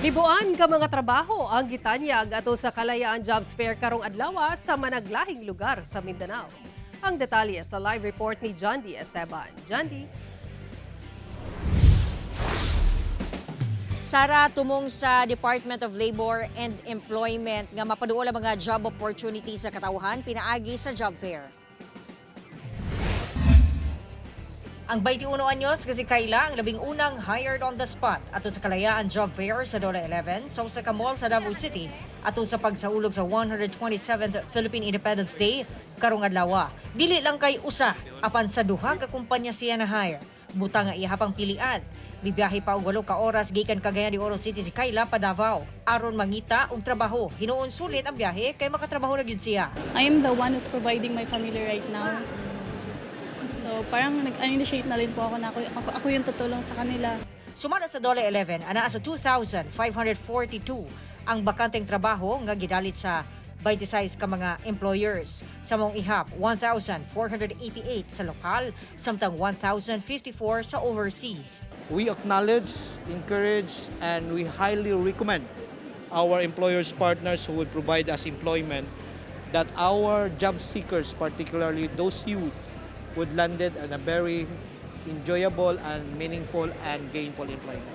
Libuan ka mga trabaho ang gitanyag ato sa Kalayaan Jobs Fair karong adlaw sa managlahing lugar sa Mindanao. Ang detalye sa live report ni John D. Esteban. John D. Sara, tumong sa Department of Labor and Employment nga mapaduol ang mga job opportunities sa katawhan pinaagi sa job fair. Ang 21 anyos kasi Kayla ang 11ng hired on the spot ato sa Kalayaan Job Fair sa DOLE 11 sa usa ka mall sa Davao City ato sa pagsaulog sa 127th Philippine Independence Day karong adlaw. Dili lang kay usa apan sa duha ka kumpanya siya na hire. Buta nga iya pang pilian. Bibiyahe pa og 8 ka oras gikan Cagayan de Oro City si Kayla pa Davao aron mangita og trabaho. Hinuon sulit ang biyahe kay makatrabaho na gyud siya. I am the one who's providing my family right now. So parang nag-initiate na rin po ako na ako yung tutulong sa kanila. Sumala sa DOLE 11, anaa sa 2,542 ang bakanteng trabaho nga gidalit sa 26 ka mga employers. Sa maong ihap, 1,488 sa lokal, samtang 1,054 sa overseas. We acknowledge, encourage, and we highly recommend our employers partners who would provide us employment that our job seekers, particularly those youth, would landed in a very enjoyable and meaningful and gainful employment.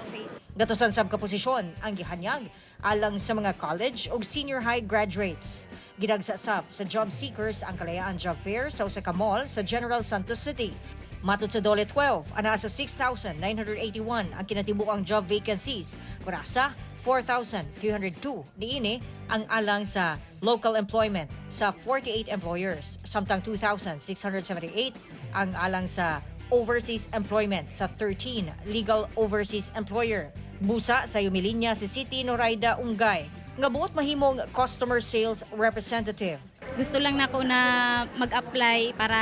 Gatusan sab ka posisyon ang gihanyag alang sa mga college o senior high graduates. Gidagsa sab sa job seekers ang Kalayaan Job Fair sa usa ka mall sa General Santos City. Matod sa DOLE 12, anaa sa 6,981 ang kinatibuang job vacancies. Kun asa 4,302 niini ang alang sa local employment sa 48 employers, samtang 2,678 ang alang sa overseas employment sa 13 legal overseas employer. Busa sa umilinya si City Noraida Ungay nga buot mahimong customer sales representative. Gusto lang nako na mag-apply para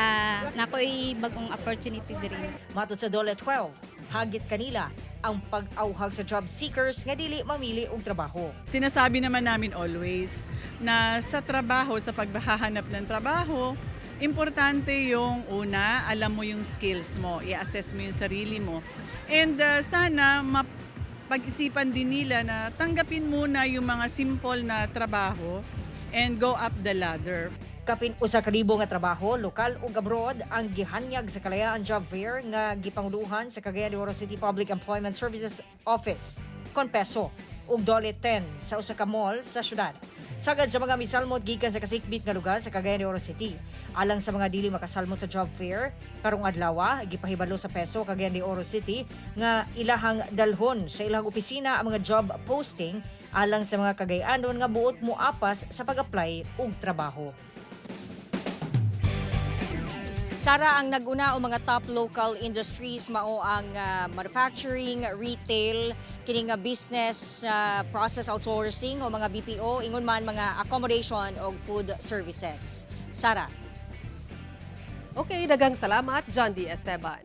nako bagong opportunity diri. Matod sa DOLE 12, hagit kanila ang pag-awhag sa job seekers nga dili mamili og trabaho. Sinasabi naman namin always na sa trabaho, sa paghahanap ng trabaho, importante yung una, alam mo yung skills mo, i-assess mo yung sarili mo. And sana pag-isipan din nila na tanggapin muna yung mga simple na trabaho and go up the ladder. Kapin 1,000 nga trabaho, lokal ug abroad, ang gihanyag sa Kalayaan Job Fair nga gipanguluhan sa Cagayan de Oro City Public Employment Services Office, CONPESO, ug DOLE 10 sa usa ka mall sa syudad. Sagad sa mga misalmot gikan sa kasikbit nga lugar sa Cagayan de Oro City. Alang sa mga dili makasalmot sa job fair karong adlaw, gipahibalo sa PESO Cagayan de Oro City nga ilahang dalhon sa ilang opisina ang mga job posting alang sa mga Cagayanon nga buot moapas sa pag-apply og trabaho. Sara, ang naguna o mga top local industries mao ang manufacturing, retail, kini nga business process outsourcing o mga BPO, ingon man mga accommodation o food services. Sara. Okay, daghang salamat, John D. Esteban.